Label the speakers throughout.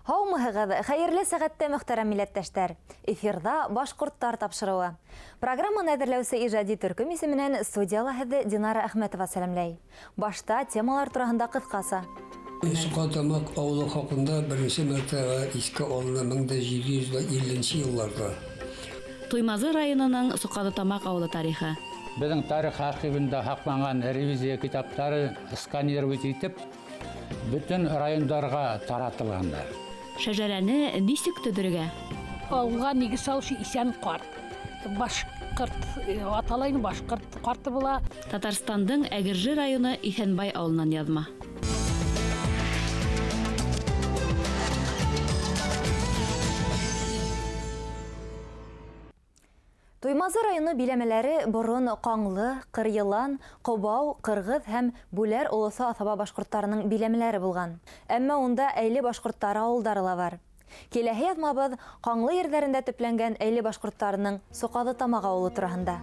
Speaker 1: Һаумыһығыҙ, хәйерле сәғәттә, мөхтәрәм милләттәштәр! Эфирҙа «Башҡорттар» тапшырыуы. Программаны әҙерләүсе ижади төркөм исеменән студияла һеҙҙе Динара Әхмәтова сәләмләй. Башта темалар тураһында ҡыҫҡаса.
Speaker 2: Соҡатамаҡ ауылы хаҡында беренсе мәртәбә иҫкә алына 1750 елларҙа.
Speaker 3: Туймазы районының Соҡаҙытамаҡ ауылы тарихы.
Speaker 4: Беҙҙең тарих архивында һаҡланған ревизия китаптары сканировать итеп, бөтөн райондарға таратылғандар.
Speaker 3: Шәжәрәне нисек төҙөргә?
Speaker 5: Ауылға нигеҙ салыусы Иҫән ҡарт. Башҡорт атала инде, башҡорт ҡарты була.
Speaker 3: Татарстандың Әгерже районы Иҫәнбай ауылынан яҙма.
Speaker 1: Туймазы районы биләмәләре борон Ҡаңлы, Ҡырйылан, Ҡобау, Ҡырғыҙ һәм Бүләр олоҫо аҫаба башҡорттарының биләмәләре булған. Әммә унда Әйле башҡорттары ауылдары ла бар. Киләһе яҙмабыҙ Ҡаңлы ерҙәрендә төпләнгән Әйле башҡорттарының Соҡаҙытамаҡ ауылы тураһында.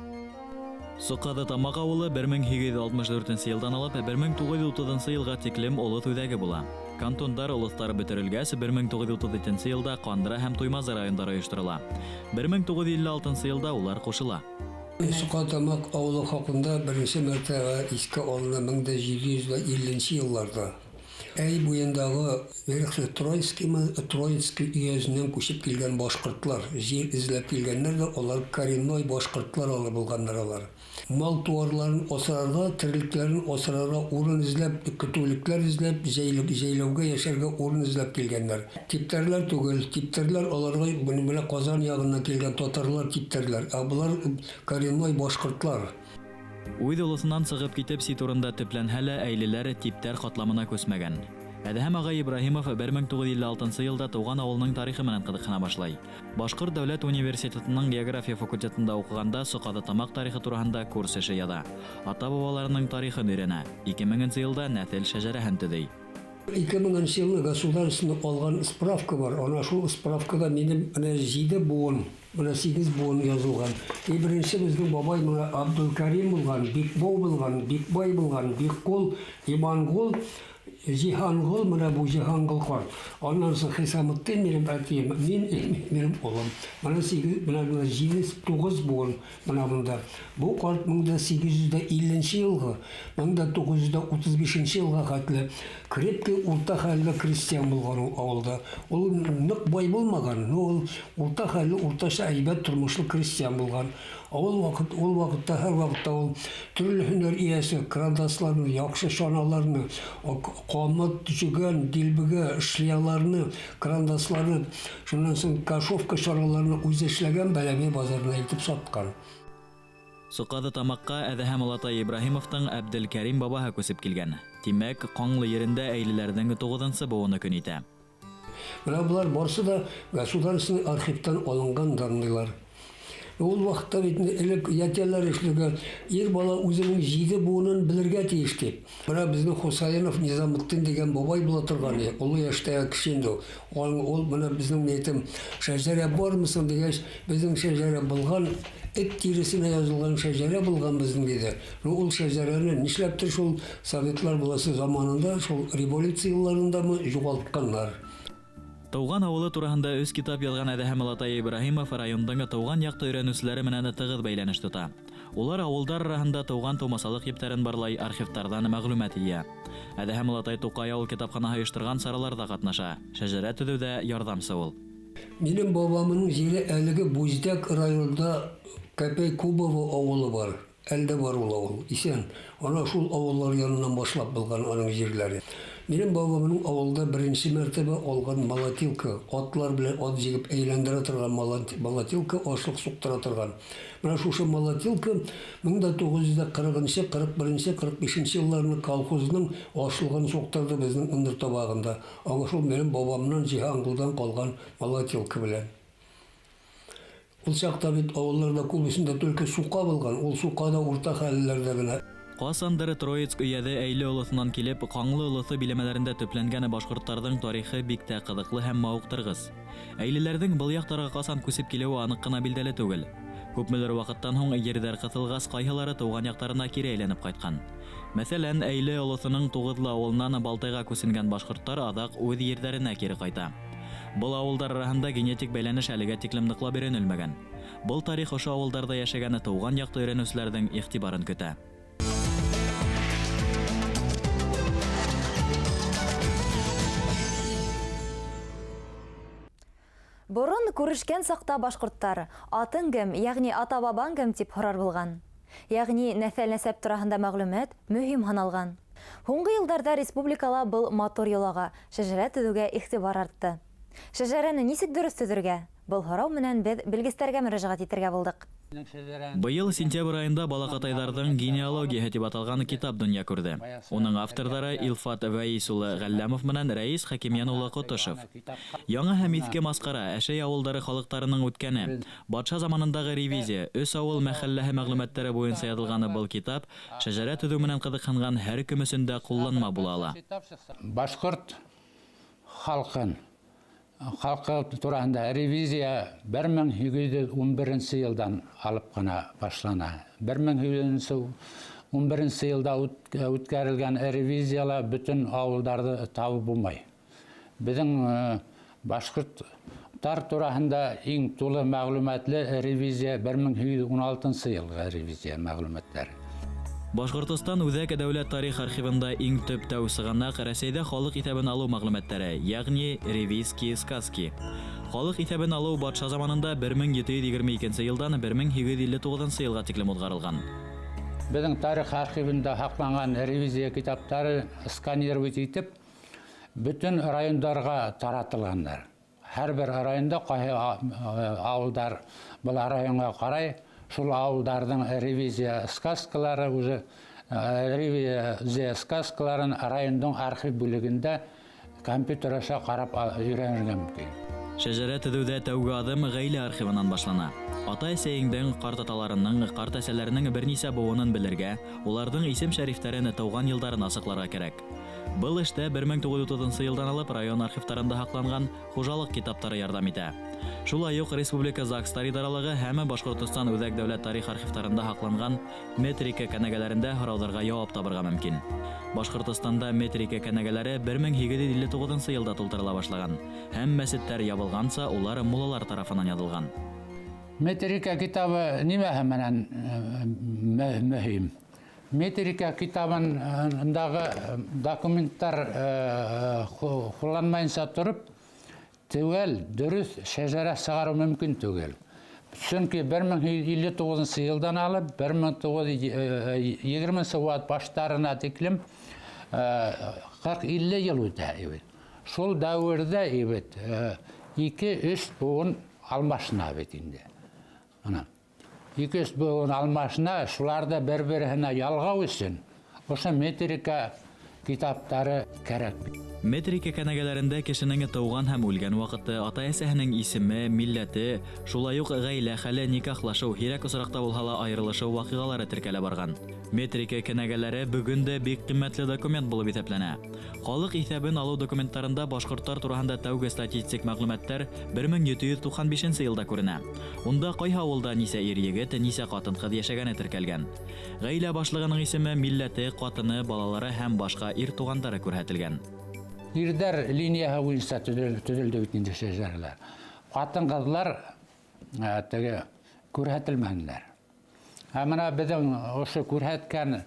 Speaker 6: Соҡаҙытамаҡ ауылы 1864 йылдан алып 1930 йылға тиклем олоҫ үҙәге була. Кантондар олоҫтары бөтөрөлгәс, 1932 йылда Ҡандра һәм Туймазы райондары ойошторола. 1956 йылда улар ҡушыла.
Speaker 2: Соҡатамаҡ ауылы хаҡында беренсе мәртәбә иҫкә алына 1750 елларҙа. Әй буйындағы Верхне-Троицкиймы, Троицкий өйәзенән күсеп килгән башҡортлар, ер эҙләп килгәндәр ҙә, улар коренной башҡортлар алып булғандар алар. Мал-тыуарларын асрарға, терлекләрен асрарға урын эҙләп, көтөүлектәр эҙләп, йәйләүгә йәшәргә урын эҙләп килгәндәр. Типтәрләр түгел, типтәрләр аларға менә Ҡазан яғынан килгән татарлар типтәрләр, ә былар коренной башҡортлар.
Speaker 6: Үҙ олоҫонан сығып китеп сит урында төпләнһә лә, әйлеләр типтәр ҡатламына күсмәгән. Әҙһәм ағай Ибраһимов 1956 йылда тыуған ауылының тарихы менән ҡыҙыҡһына башлай. Башҡорт дәүләт университетының география факультетында уҡығанда Соҡаҙытамаҡ тарихы тураһында курс эше яҙа. Ата-бабаларының тарихын өйрәнә. 2000 йылда нәҫел шәжәрәһен төҙөй.
Speaker 2: 2000 йылны государственный алған справка бар. Ана шул справкада минем менә 7 быуын, менә 8 быуын язылған. И беренсе безнең бабай менә Абдулкарим булган, Бикбау булган, Бикбай булган, Биккул, Имангул, Җиһангул, менә бу Җиһангул карт. Аннан соң Хисамутдин минем әтием, мин, минем улым. Менә 8, менә 7, 9 буын менә монда. Бу карт 1850 елгы, 1935 елга хәтле крепкий урта хәлле крестьян булган ул авылда. Ул нык бай булмаган, но ул урта хәлле, уртача әйбәт тормышлы крестьян булган. Ул вакыт, ул вакытта һәр вакытта ул төрле һөнәр иясе, крандасларны, яхшы чаналарны, камыт, җөгән, дилбегә, шлеяларны, крандасларны, шуннан соң кошовка чараларны үзе эшләгән, Бәләбәй базарына илтеп саткан.
Speaker 6: Соҡаҙытамаҡҡа Әҙһәм олатай Ибраһимовтың Әбделкәрим бабаһы күсеп килгән. Тимәк, Ҡаңлы ерендә әйлеләрҙең 9-нсы быуыны көн итә.
Speaker 2: Менә болар барысы да государственный архивтан алынган данныйлар. Ул вакытта бит элек ятялар эшләгән, ир бала үзенең 7 буынын белергә тиеш дип. Менә безнең Хусаинов Низамутдин дигән бабай була торган, олы яшьтәге кеше инде ул. Ул менә безнең әйтем, шәҗәрә бармы соң дигәч, безнең шәҗәрә булган, эт тиресенә язылган шәҗәрә булган безнең диде. Ну ул шәҗәрәне нишләптер шул советлар буласы заманында, шул революция елларындамы югалтканнар.
Speaker 6: Тыуған ауылы тураһында 3 китап яҙған Әҙһәм олатай Ибраһимов райондың тыуған яҡты өйрәнеүселәре менән тығыҙ бәйләнеш тота. Улар ауылдар араһында тыуған тыумасалыҡ ептәрен барлай, архивтарҙан мәғлүмәт йыя. Әҙһәм олатай Туҡай ауыл китапханаһы ойошторған сараларҙа ҡатнаша. Шәжәрә төҙөүҙә ярҙамсы ул.
Speaker 2: Минем бабамның җире әлеге Буздяк районында Кәпәй Кубово ауылы бар. Әлдә бар ул авыл, исән. Ана шул авыллар яныннан башлап булган аның җирләре. Минем бабамның авылда беренче мәртәбә алган молотилка, атлар белән ат җигеп әйләндерә торган молотилка, ашлык суктыра торган. Менә шушы молотилка 1940-нчы, 41-нче, 45-нче елларны колхозның ашлыгын суктырды безнең Ындыр табагында. Аңа шул минем бабамнан Җиһангулдан калган молотилка белән. Ул чакта бит авылларда күбесендә только сука булган, ул сука да урта хәлләрдә генә.
Speaker 6: Ҡасандыр Троицк өйәҙе Әйле олоҫонан килеп, Ҡаңлы олоҫо биләмәләрендә төпләнгән башҡорттарҙың тарихы бик тә ҡыҙыҡлы һәм мауыҡтырғыс. Әйлеләрҙең был яҡтарға ҡасан күсеп килеүе аныҡ ҡына билдәле түгел. Күпмелер ваҡыттан һуң ерҙәр ҡыҫылғас, ҡайһылары тыуған яҡтарына кире әйләнеп ҡайтҡан. Мәҫәлән, Әйле олоҫоноң Туғыҙлы ауылынан Балтайға күсенгән башҡорттар аҙаҡ үҙ ерҙәренә кире ҡайта. Был авылдар араһында генетик бәйләнеш әлегә тиклем ныҡлап өйрәнелмәгән. Был тарих ошо авылдарҙа йәшәгән тыуған яҡты өйрәнеүселәрҙең иғтибарын көтә.
Speaker 1: Борон күрешкән саҡта башҡорттар атың кем, ягъни ата-бабаң кем тип һорар булған. Ягъни нәҫәл-нәсәп тураһында мәғлүмәт мөһим һаналған. Һуңғы йылдарҙа республикала был матур йолаға, шәжәрә төҙөүгә иғтибар артты. Шәжәрәне нисек дөрөҫ төҙөргә? Был һорау менән беҙ белгестәргә мөрәжәғәт итергә булдыҡ.
Speaker 6: Быйыл сентябрь айында балаҡатайҙарҙың генеалогияһы тип аталған китап донъя күрҙе. Уның авторҙары Илфат Вәйис улы Ғәлләмов менән Рәис Хәкимйән улы Ҡотошов. Яңы һәм Иҫке Масҡара, Әшәй ауылдары халыҡтарының үткәне, батша заманындағы ревизия, өс ауыл мәхәлләһе мәғлүмәттәре буйынса яҙылғаны был китап шәжәрә төҙөү менән ҡыҙыҡһынған һәр кем өсөн дә ҡулланма була ала.
Speaker 4: Башҡорт халҡын халҡы тураһында ревизия 1811 йылдан алып ҡына башлана. 1811 йылда үткәрелгән ревизияла бөтөн ауылдарҙы табып булмай. Беҙҙең башҡорттар тураһында иң тулы мәғлүмәтле ревизия 1816 йылғы ревизия мәғлүмәттәре.
Speaker 6: Башҡортостан Үҙәк дәүләт тарих архивында иң төп тәү сығанаҡ Рәсәйҙә халыҡ иҫәбен алыу мәғлүмәттәре, ягъни ревизские сказки. Халыҡ иҫәбен алыу батша заманында 1722 йылдан 1859 йылға тиклем уҙғарылған.
Speaker 4: Беҙҙең тарих архивында һаҡланған ревизия китаптары сканировать итеп бөтөн райондарға таратылғандар. Һәр бер районда ҡайһы ауылдар был районға ҡарай, шул ауылдарҙың ревизия сказкалары уже ревизия сказкаларын райондың архив бүлегендә компьютер аша ҡарап өйрәнергә мөмкин.
Speaker 6: Шәжәрә төҙөүҙә тәүге аҙым ғаилә архивынан башлана. Ата-әсәйеңдең, ҡартаталарының, ҡартәсәләренең бер нисә быуынын белергә, уларҙың исем-шәрифтәрен, тыуған йылдарын асыҡларға кәрәк. Был эштә 1930 йылдан алып район архивтарында һаҡланған хужалыҡ китаптары ярҙам итә. Шулай уҡ Республика ЗАГСтар идаралығы һәм Башҡортостан Үҙәк дәүләт тарих архивтарында һаҡланған метрика кенәгәләрендә һорауҙарға яуап табырға мөмкин. Башҡортостанда метрика кенәгәләре 1859 йылда тултырыла башлаған һәм мәсеттәр ябылғанса улар муллалар тарафынан яҙылған.
Speaker 4: Метрика китабы нимәһе менән мөһим? Метрика китабындағы документтар ҡулланмайынса тороп, теүәл дөрөҫ шәжәрә сығарыу мөмкин түгел. Сөнки 1859 йылдан алып 1920 ваҡыт баштарына тиклем 40-50 йыл үтә бит. Шул дәүерҙә бит 2-3 быуын алмашына бит инде. Ана 2-3 быуын алмашына, шуларҙы бер-береһенә ялғау өсөн ошо метрика китаптары кәрәк.
Speaker 6: Метрика кенәгәләрендә кешенең тыуған һәм үлгән ваҡыты, ата-әсәһенең исеме, милләте, шулай уҡ ғаилә хәле, никахлашыу, һирәк осраҡта булһа ла айырылышыу ваҡиғалары теркәлә барған. Метрика кенәгәләре бөгөн дә бик ҡиммәтле документ булып иҫәпләнә. Халыҡ иҫәбен алыу документтарында башҡорттар тураһында тәүге статистик мәғлүмәттәр 1795 йылда күренә. Унда ҡайһы ауылда нисә ир-егет, нисә ҡатын-ҡыҙ йәшәгәне теркәлгән. Ғаилә башлығының исеме, милләте, ҡатыны, балалары һәм башҡа ир туғандары күрһәтелгән.
Speaker 4: Ирҙәр линияһы буйынса төҙөлдө бит инде шәжәрәләр. Ҡатын-ҡыҙҙар теге күрһәтелмәнеләр. Ә бына беҙҙең ошо күрһәткән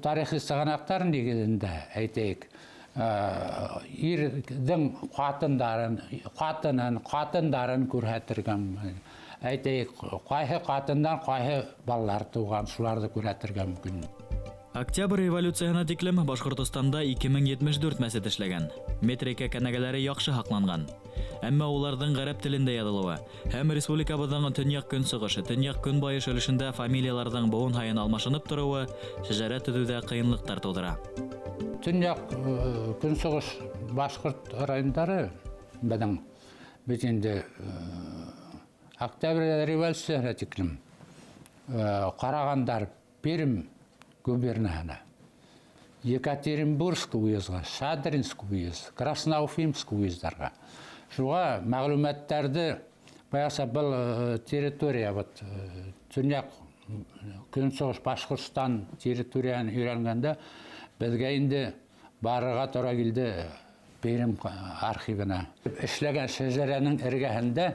Speaker 4: тарихи сығанаҡтар нигеҙендә әйтәйек, ирҙең ҡатындарын, ҡатынын, ҡатындарын күрһәтергә, әйтәйек, ҡайһы ҡатындан ҡайһы балалар тыуған, шуларҙы күрһәтергә мөмкин.
Speaker 6: Октябрь революцияһына тиклем Башҡортостанда 2074 мәсет эшләгән. Метрика кенәгәләре яҡшы һаҡланған. Әммә уларҙың ғәрәп телендә яҙылыуы һәм республикабыҙҙың төньяҡ-көнсығыш, төньяҡ-көнбайыш өлөшөндә фамилияларҙың быуын һайын алмашынып тороуы шәжәрә төҙөүҙә ҡыйынлыҡтар тыуҙыра.
Speaker 4: Төньяҡ-көнсығыш башҡорт райондары беҙҙең бит инде Октябрь революцияһына тиклем ҡарағандар Пермь губернаһына, Екатеринбургск уезға, Шадринск уезд, Красноуфимск уездарға. Шуға мәғлүмәттәрҙе баяса был территория, вот, төньяҡ көнсығыш Башҡортостан территорияһын өйрәнгәндә беҙгә инде барырға тура килде Пермь архивына. Эшләгән шәжәрәнең эргәһендә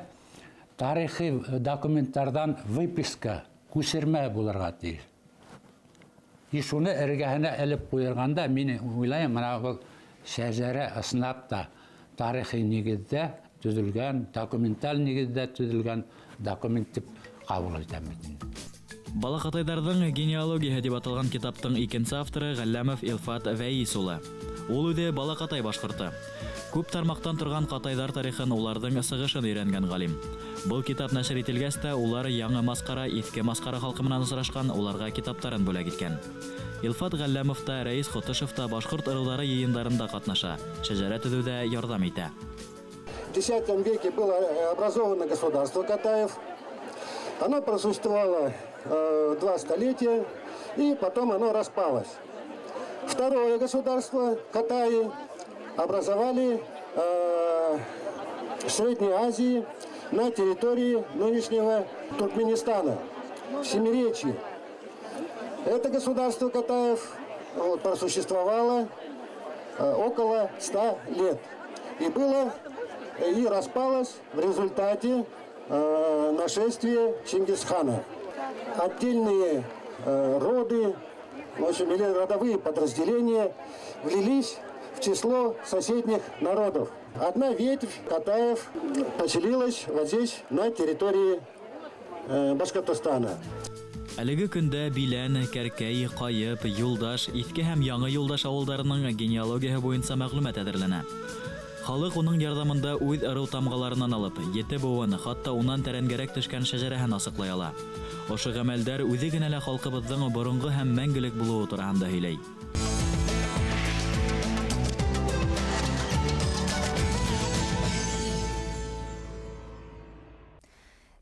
Speaker 4: тарихи документтарҙан выписка, күсермә булырға тейеш. И шуны эргәһенә элеп ҡуйырғанда, мин уйлайым, мына был шәжәрә ысынлап та тарихи нигеҙҙә төҙөлгән, документаль нигеҙҙә төҙөлгән документ тип ҡабул итәм бит инде.
Speaker 6: Балаҡатайҙарҙың генеалогияһы тип аталған китаптың икенсе авторы Ғәлләмов Илфат Вәйис улы. Ул үҙе Балаҡатай башҡорто. Күп тармаҡтан торған ҡатайҙар тарихын, уларҙың сығышын өйрәнгән ғалим. Был китап нәшер ителгәс тә, улар Яңы Масҡара, Иҫке Масҡара халҡы менән осрашҡан, уларға китаптарын бүләк иткән. Илфат Ғәлләмов та, Рәис Ҡотошов та башҡорт ырыуҙары йыйындарында ҡатнаша, шәжәрә төҙөүҙә ярҙам итә.
Speaker 7: В X веке было образовано государство Катаев. Оно просуществовало 2 столетия, и потом оно распалось. Второе государство, Катаи, образовали в Средней Азии на территории нынешнего Туркменистана, в Семиречье. Это государство Катаев вот, просуществовало около 100 лет. И распалось в результате нашествия Чингисхана. Отдельные роды, в общем, или родовые подразделения влились в число соседних народов. Одна ветвь Катаев поселилась вот здесь, на территории Башкортостана.
Speaker 6: Әлеге көндә Билән, Кәркәй, Ҡайып, Юлдаш, Иҫке һәм Яңы Юлдаш ауылдарының генеалогияһы буйынса мәғлүмәт әҙерләнә. Халыҡ уның ярҙамында үҙ ырыу тамғаларынан алып, ете быуын, хатта унан тәрәнгәрәк төшкән шәжәрәһен асыҡлай ала. Ошо ғәмәлдәр үҙе генә лә халҡыбыҙҙың боронғо һәм мәңгелек булыуы тураһында һөйләй.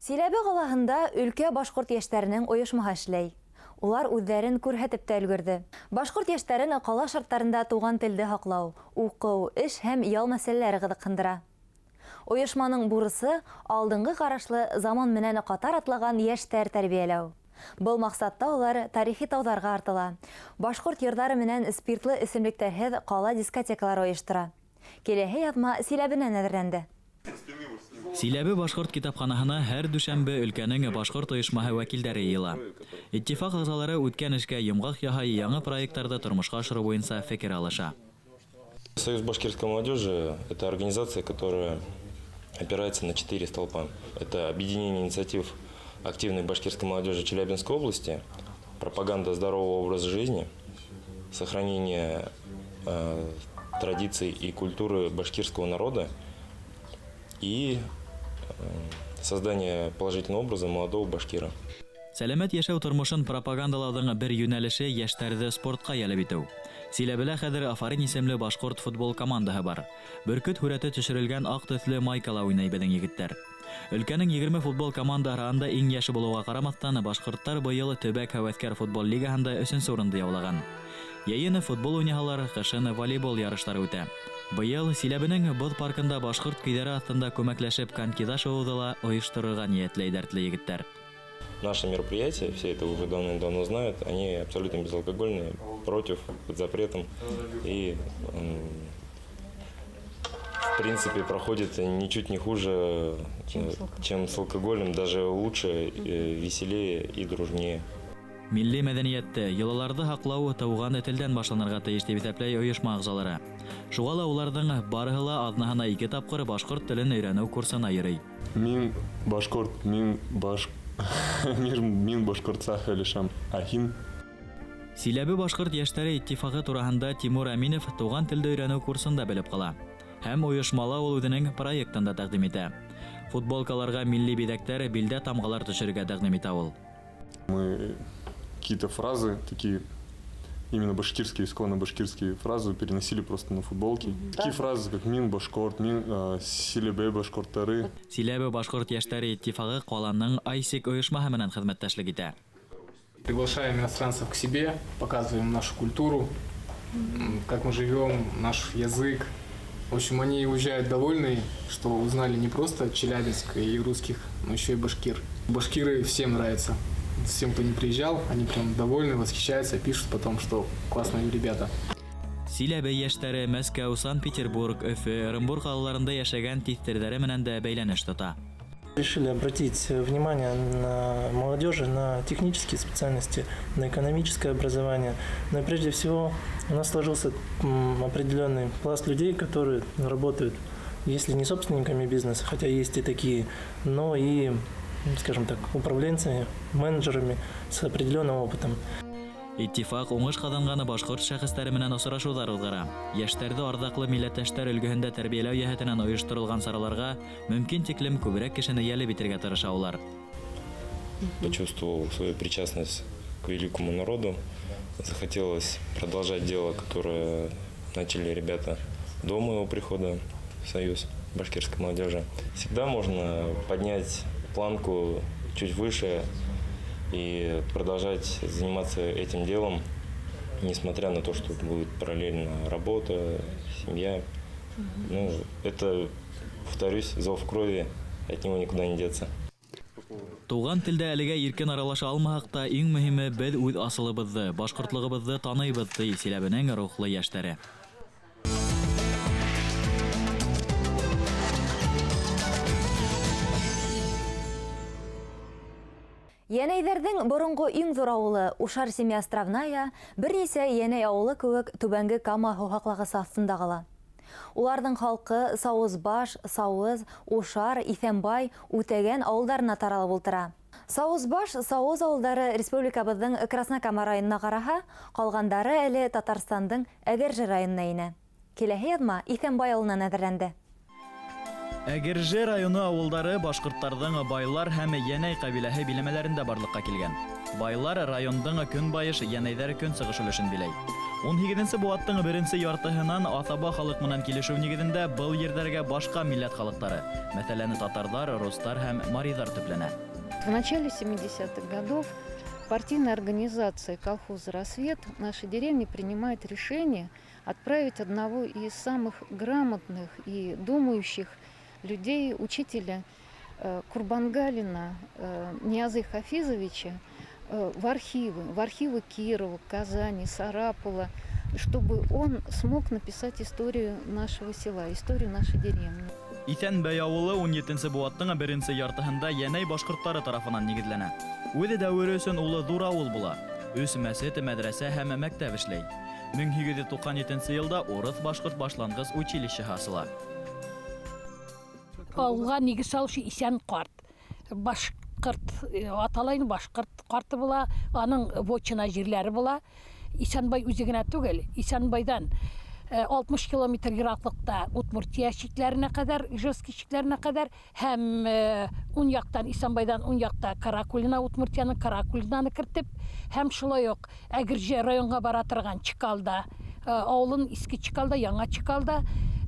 Speaker 1: Силәбе ҡалаһында өлкә башҡорт йәштәренең ойошмаһы эшләй. Улар үҙҙәрен күрһәтеп тә өлгөрҙө. Башҡорт йәштәрен ҡала шарттарында туған телде һаҡлау, уҡыу, эш һәм ял мәсьәләләре ҡыҙыҡһындыра. Ойошманың бурысы алдынғы ҡарашлы заман менән ҡатар атлаған йәштәр тәрбиәләү. Был маҡсатта улар тарихи тауҙарға артыла. Башҡорт йырҙары менән спиртлы эсемлектәрһеҙ ҡала дискотекалары ойоштора. Киләһе яҙма Силәбенән әҙерләнде.
Speaker 6: Силәбе башҡорт китапханаһына һәр дүшәмбе өлкәнең башҡорт ойошмаһы вәкилдәре йыйыла. Иттифаҡ ағзалары үткән эшкә йомғаҡ яһай, яңы проекттарҙы тормошҡа ашырыу буйынса фекер алыша.
Speaker 8: Союз башкирской молодежи – это организация, которая опирается на 4 столпа. Это объединение инициатив активной башкирской молодежи Челябинской области, пропаганда здорового образа жизни, сохранение традиций и культуры башкирского народа и создание положительного образа молодого башкира.
Speaker 6: Сәләмәт йәшәү тормошон пропагандалауҙың бер йүнәлеше йәштәрҙе спортҡа йәлеп итеү. Силәбелә хәҙер Афарин исемле башҡорт футбол командаһы бар. Бөркөт һүрәте төшөрөлгән аҡ төҫлө майкала уйнай беҙҙең егеттәр. Өлкәнең 20 футбол команда араһында иң йәше булыуға ҡарамаҫтан, башҡорттар быйыл төбәк һәүәҫкәр футбол лигаһында өсөнсө урынды яулаған. Йәйен футбол уйнаһалар, ҡышын волейбол ярыштары үтә. Быйыл Силәбенең боҙ паркында башҡорт көйҙәре аҫтында күмәкләшеп конькиҙа шыуыуҙы ла ойошторорға ниәтләй дәртле егеттәр.
Speaker 8: Наши мероприятия, все это уже давным-давно знают, они абсолютно безалкогольные, против, под запретом и, в принципе, проходит ничуть не хуже, чем с алкоголем, даже лучше, веселее и дружнее.
Speaker 6: Милли мәҙәниәтте, йолаларҙы һаҡлау тыуған телдән башланырға тейеш тип иҫәпләй ойошма ағзалары. Шуға ла уларҙың барыһы ла аҙнаһына 2 тапҡыр башҡорт телен өйрәнеү курсына йөрөй.
Speaker 9: Мин башҡорт, мин баш, мин башҡортса һөйләшәм. Ә һин?
Speaker 6: Силәбе башҡорт йәштәре иттифағы тураһында Тимур Әминев туған телде өйрәнеү курсында белеп ҡала. Һәм ойошмала ул үҙенең проектын да тәҡдим итә. Футболкаларға милли биҙәктәр, билдә тамғалар төшөрөргә тәҡдим итә ул.
Speaker 9: Мы какие-то фразы, такие именно башкирские, исконно башкирские фразы переносили просто на футболки. Такие фразы, как «Мин башкорт», «Мин Силәбе башкорттары».
Speaker 6: Силәбе башҡорт йәштәре иттифағы ҡаланың Айсик ойошмаһы менән хеҙмәттәшлек итә.
Speaker 10: Приглашаем иностранцев к себе, показываем нашу культуру, как мы живем, наш язык. В общем, они уезжают довольны, что узнали не просто Челябинск и русских, но еще и башкир. Башкиры всем нравятся. Всем, кто не приезжал, они прям довольны, восхищаются, пишут потом, что классные ребята.
Speaker 6: Силәбе яшьләре Мәскәү, Санкт-Петербург, Өфе, Ырымбур ҡалаларында йәшәгән тиҫтерҙәре менән дә бәйләнеш тота.
Speaker 11: Решили обратить внимание на молодежи, на технические специальности, на экономическое образование. Но и прежде всего у нас сложился определенный пласт людей, которые работают, если не собственниками бизнеса, хотя есть и такие, но и, скажем так, управленцами, менеджерами с определенным опытом.
Speaker 6: Иттифаҡ уңыш ҡаҙанған башҡорт шәхестәре менән осрашыуҙар уҙғара. Йәштәрҙе арҙаҡлы милләттәштәр өлгөһөндә тәрбиәләү йәһәтенән ойошторолған сараларға мөмкин тиклем күберәк кешене йәлеп итергә тырыша улар.
Speaker 8: Почувствовал свою причастность к великому народу. Захотелось продолжать дело, которое начали ребята до моего прихода в Союз башкирской молодежи. Всегда можно поднять планку чуть выше и продолжать заниматься этим делом, несмотря на то, что будет параллельно работа, семья. Ну, это, повторюсь, зов крови, от него никуда не деться.
Speaker 6: Туған телдә әлегә иркен аралаша алмаһаҡ та, иң мөһиме беҙ үҙ асылыбыҙҙы, башҡортлығыбыҙҙы таныйбыҙ, ти Силәбенең рухлы йәштәре.
Speaker 1: Йәнәйҙәрҙең боронғо иң ҙур ауылы Ушар Семиостровная бер нисә Йәнәй ауылы кеүек Түбәнге Кама һыуһаҡлағысы аҫтында ҡала. Уларҙың халҡы Сауызбаш, Сауыз, Ушар, Иҫәнбай, Үтәгән ауылдарына таралып ултыра. Сауызбаш, Сауыз ауылдары республикабыҙҙың Краснокама районына ҡараһа, ҡалғандары әле Татарстандың Әгерже районына инә. Киләһе яҙма Иҫәнбай ауылынан әҙерләнде.
Speaker 6: Әгерже районы ауылдары башҡорттарҙың Байлар һәм Йәнәй ҡәбиләһе биләмәләрендә барлыҡҡа килгән. Байлар райондың көнбайыш, Йәнәйҙәр көнсығыш өлөшөн биләй. 18-нсе быуаттың беренсе яртыһынан аҫаба халыҡ менән килешеү нигеҙендә был ерҙәргә башҡа милләт халыҡтары, мәҫәлән, татарҙар, рустар һәм марийҙар төпләнә.
Speaker 12: В начале 70-х годов партийная организация колхоза «Рассвет» нашей деревни принимает решение отправить одного из самых грамотных и думающих людей, учителя Курбангалина Ниязы Хафизовича, в архивы Кирова, Казани, Сарапула, чтобы он смог написать историю нашего села, историю нашей деревни.
Speaker 6: Иҫәнбай ауылы 17-нсе быуаттың беренсе яртыһында Йәнәй башҡорттары тарафынан нигеҙләнә. Үҙ дәүере өсөн улы ҙур ауыл була. Өс мәсет, мәҙрәсә һәм мәктәп эшләй. 1897 йылда урыҫ башҡорт башланғыс училищеһы асыла.
Speaker 5: Ауылға нигеҙ салыусы Иҫән ҡарт. Башҡорт аталайын, башҡорт ҡарты була, аның вотчина ерләре була. Иҫәнбай үҙе генә түгел, Иҫәнбайҙан 60 километр йыраҡлыҡта Удмуртия сиктәренә ҡәҙәр, Ижевский сиктәренә ҡәҙәр һәм уң яҡтан Иҫәнбайҙан уң яҡта Каракулина, Удмуртияның Каракулинаны кертеп, һәм шулай уҡ Әгерже районға бара торған Чикалда ауылын, Иҫке Чикалда, Яңы Чикалда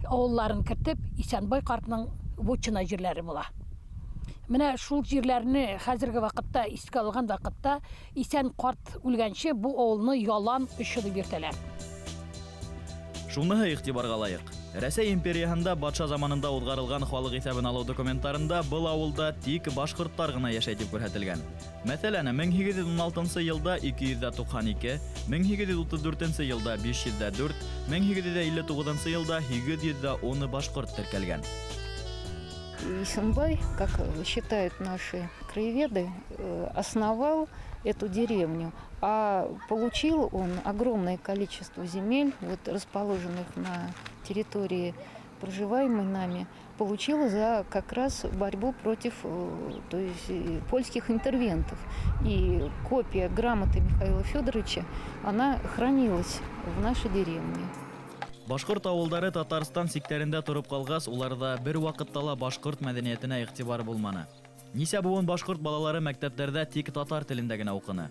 Speaker 5: ауылларын кертеп, Иҫәнбай ҡартының вотчина ерләре була. Менә шул ерләрне хәзерге ваҡытта иҫкә алған ваҡытта Иҫән ҡарт үлгәнсе бу ауылны ялан өшө дип йөртәләр.
Speaker 6: Шуныһы иғтибарға лайыҡ. Рәсәй империяһында батша заманында уҙғарылған халыҡ иҫәбен алыу документтарында был ауылда тик башҡорттар ғына йәшәй тип күрһәтелгән. Мәҫәлән, 1816 йылда 292, 1834 йылда 504, 1859 йылда 810 башҡорт теркәлгән.
Speaker 12: Исенбай, как считают наши краеведы, основал эту деревню, а получил он огромное количество земель, расположенных на территории, проживаемой нами, получил за как раз борьбу против, то есть, польских интервентов. И копия грамоты Михаила Федоровича, она хранилась в нашей деревне.
Speaker 6: Башҡорт ауылдары Татарстан сиктәрендә тороп ҡалғас, уларҙа бер ваҡытта ла башҡорт мәҙәниәтенә иғтибар булманы. Нисә быуын башҡорт балалары мәктәптәрҙә тик татар телендә генә уҡыны.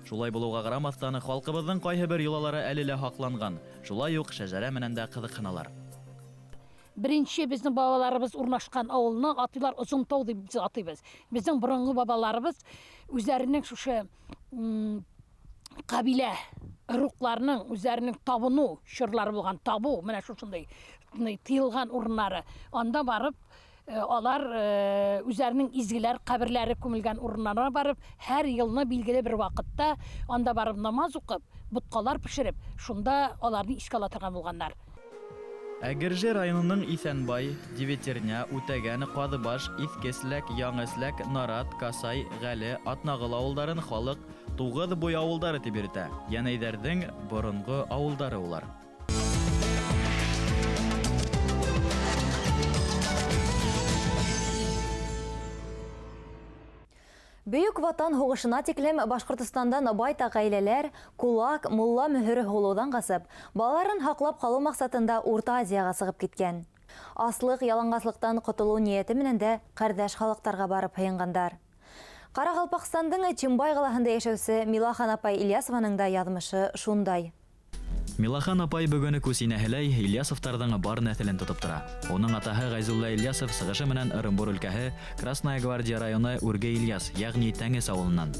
Speaker 6: Шулай булыуға ҡарамаҫтан, халҡыбыҙҙың ҡайһы бер йолалары әле лә һаҡланған. Шулай уҡ шәжәрә менән дә ҡыҙыҡһыналар.
Speaker 5: Беренсе беҙҙең бабаларыбыҙ урынлашҡан ауылны атыйлар Оҙон тау тип беҙ атыйбыҙ. Беҙҙең боронғо бабаларыбыҙ үҙҙәренең шушы ҡәбилә ырыуҙарының үҙҙәренең табыныу чорлары булған, табыу, менә шушындай тыйылған урыннары. Анда барып, Алар үзләренең изгеләр каберләре күмелгән урыннарына барып, һәр елны билгеле бер вакытта анда барып намаз укып, боткалар пешереп, шунда аларны искә ала торган булганнар.
Speaker 6: Әгерҗе районының Исәнбай, Девятерня, Үтәгән, Кадыбаш, Иске Эсләк, Яңа Эсләк, Нарат, Касай, Гале, Атнагыл авылдарын халык Тугыз буй авылдары дип йөртә. Янәйдәрнең борынгы авылдары улар.
Speaker 1: Бөек Ватан һуғышына тиклем Башҡортостандан байтаҡ ғаиләләр кулак, мулла мөһөрө һуғылыуҙан ҡасып, балаларын һаҡлап ҡалыу маҡсатында Урта Азияға сығып киткән. Аслыҡ, яланғаслыҡтан ҡотолоу ниәте менән дә ҡәрҙәш халыҡтарға барып һыйынғандар. Ҡарағалпаҡстандың Чимбай ҡалаһында йәшәүсе Милахан апай Ильясованың да яҙмышы шундай.
Speaker 6: Милахан апай бөгөн күс инәһеләй Ильясовтарҙың бар нәҫелен тотоп тора. Уның атаһы Ғәйзулла Ильясов сығышы менән Ырымбур өлкәһе Красная Гвардия районы Үрге Ильяс, ягъни Тәңес ауылынан.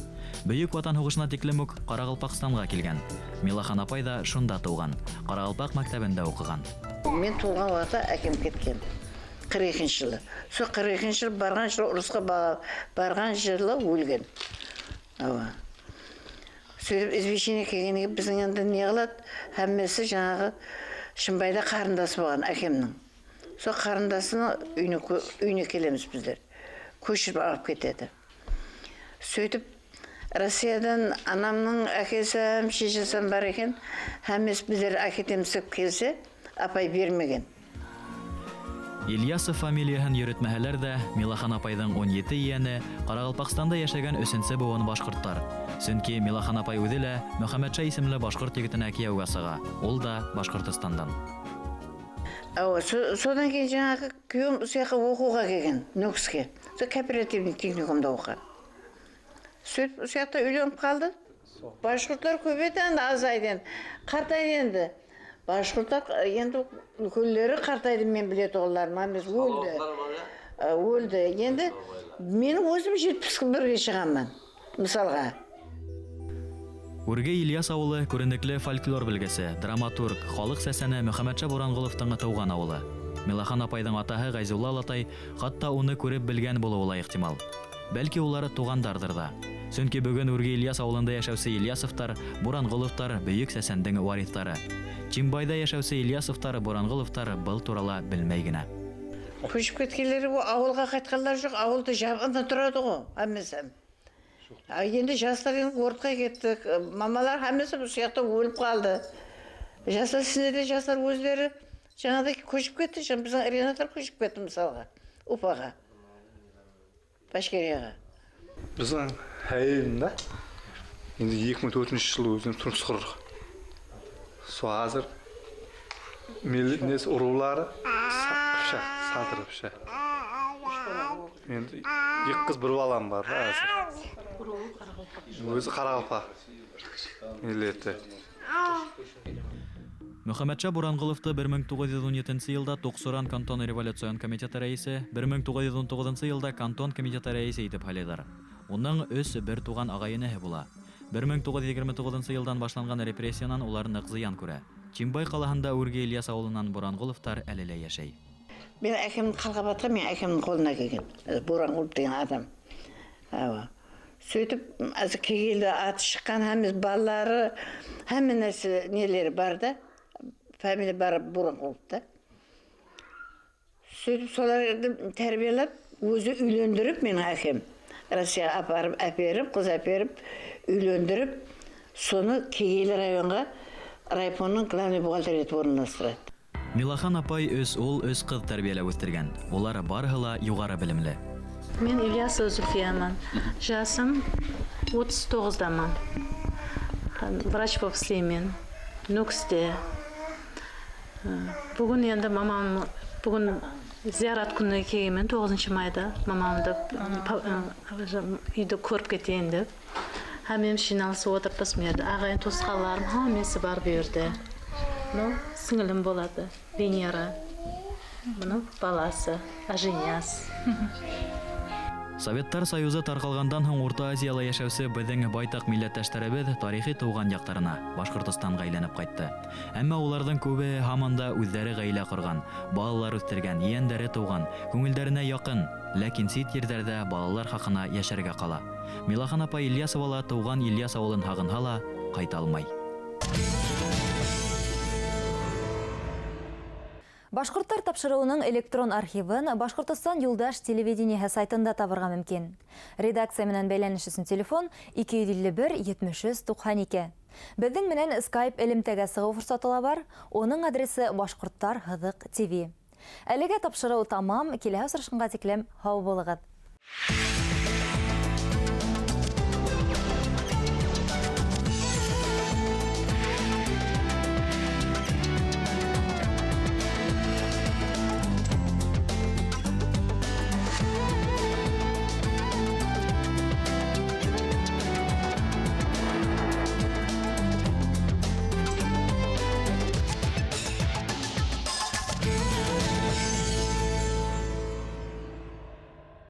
Speaker 6: Бөйөк Ватан һуғышына тиклем үк Ҡарағалпаҡстанға килгән. Милахан апай ҙа шунда тыуған, Ҡарағалпаҡ мәктәбендә уҡыған.
Speaker 13: Мин тыуған ваҡытта әкәм киткән. 42 йылы. Шул 42 йыл барған йылы урыҫҡа барған йылы үлгән. Ава. Сөйтіп извещение келгеннен кейін біздің енді не қылады? Һәммәсе жаңағы Шымбайда қарындасы болған әкемнің. Сол қарындасының үйіне келеміз біздер. Көшіріп алып кетеді. Сөйтіп Россиядан анамның әкесі, шешесі бар екен, һәммәсе біздер әкетеміз деп келсе, апай бермеген.
Speaker 6: Ильясов фамилияһын йөрөтмәһәләр ҙә, Милахан апайҙың 17 ейәне Ҡарағалпаҡстанда йәшәгән өсөнсө быуын башҡорттар. Сөнки Милахан апай үҙе лә Мөхәммәтша исемле башҡорт егетенә кейәүгә сыға. Ул да Башҡортостандан.
Speaker 13: Содан кейін жаңағы күйеуім осы жаққа оқуға келген, Нүкіске. Сол кооперативный техникумда оқыған. Сөйтіп осы жақта үйленіп қалды. Башқұрттар көбейді енді, азайды енді. Қартайды енді. Башқұрттар енді үлкендері қартайды, мен білетін олар, мамамыз өлді. Өлді. Енді мен өзім 71-ге шығамын, мысалға.
Speaker 6: Үрге Ильяс ауылы күренекле фольклор белгесе, драматург, халыҡ сәсәне Мөхәммәтша Буранғоловтың тыуған ауылы. Милахан апайҙың атаһы Ғәйзулла олатай хатта уны күреп белгән булыуы ла ихтимал. Бәлки улары туғандарҙыр ҙа. Сөнки бөгөн Үрге Ильяс ауылында йәшәүсе Ильясовтар, Буранғоловтар бөйөк сәсәндең вариҫтары. Чимбайҙа йәшәүсе Ильясовтар, Буранғоловтар был турала белмәй генә.
Speaker 13: Күсеп киткәндәре бу ауылға ҡайтҡандар юҡ, ауылда жабында тораdı ғой, һәммәсе. Енді жастар енді ортқа кеттік, мамалар һәммәсе бұл жақта өліп қалды. Жастар ішінде де жастар өздері жаңағыдай көшіп кетті, жаңа біздің Ренаттар көшіп кетті мысалға, Уфаға, Башкирияға.
Speaker 14: Біздің әйелім да енді 2004 жылы өзім тұрмыс құрдық. Сол қазір несі ұрулары қыпшақ, садыр қыпшақ. Енді екі қыз бір балам бар қазір. Өзі қарақалпақ миллеті.
Speaker 6: Мөхәммәтша Буранғоловты 1917 йылда Тоҡсуран кантон революцион комитеты рәйесе, 1919 йылда кантон комитеты рәйесе итеп һайлайҙар. Уның өс бер туған ағай-энеһе була. 1929 йылдан башланған репрессиянан улар ныҡ зыян күрә. Чимбай ҡалаһында Үрге Ильяс ауылынан Буранғоловтар әле лә йәшәй.
Speaker 13: Мен әкемнең Ҡалғабатҡа, мен әкемнең ҡолына келген. Буранғолов деген адам. Ава. Сөйтіп, әзір Кегейлі аты шыққан һәммәсе балалары, һәммә нәрсе нелері бар да, фамилия бар Буранғоловта. Сөйтіп соларды тәрбиелеп, өзі үйлендіріп менің әкем Россияға апарып, әперіп, қыз әперіп, үйлендіріп, соны Кегейлі районға райпоның главный бухгалтер етіп орналастырады.
Speaker 6: Милахан апай өс ул, өс ҡыҙ тәрбиәләп үҫтергән. Улар барыһы ла юғары белемле.
Speaker 15: Мин Ильясова Зульфияман. Жасым 39-даман. Врач болып істеймін. Нүкісте. Бүгін енді мамам, бүгін зиярат күніне келгенмін, 9 майда. Мамамды үйді көріп кетейін деп. Һәммәміз жиналысып отырмыз мына жерде. Ағайын туысқандарым һәммәсе бар бұл жерде. Мынау сіңілім болады, Венера. Мынау баласы, Ажинияз.
Speaker 6: Советтар Союзы тарҡалғандан һуң Урта Азияла йәшәүсе беҙҙең байтаҡ милләттәштәребеҙ тарихи тыуған яҡтарына, Башҡортостанға әйләнеп ҡайтты. Әммә уларҙың күбеһе һаман да үҙҙәре ғаилә ҡорған, балалар үҫтергән, ейәндәре тыуған, күңелдәренә яҡын, ләкин сит ерҙәрҙә балалар хаҡына йәшәргә ҡала. Милахан апай Ильясова ла тыуған Ильяс ауылын һағынһа ла, ҡайта алмай.
Speaker 1: Башҡорттар тапшырыуының электрон архивын Башҡортостан юлдаш телевидениеһы сайтында табырға мөмкин. Редакция менән бәйләнеш өсөн телефон 251 73 92. Беҙҙең менән Skype элемтәгә сығыу форсаты ла бар. Уның адресы Башҡорттар һыҙыҡ ТВ. Әлегә тапшырыу тамам, киләһе осрашҡанға тиклем һау булығыҙ.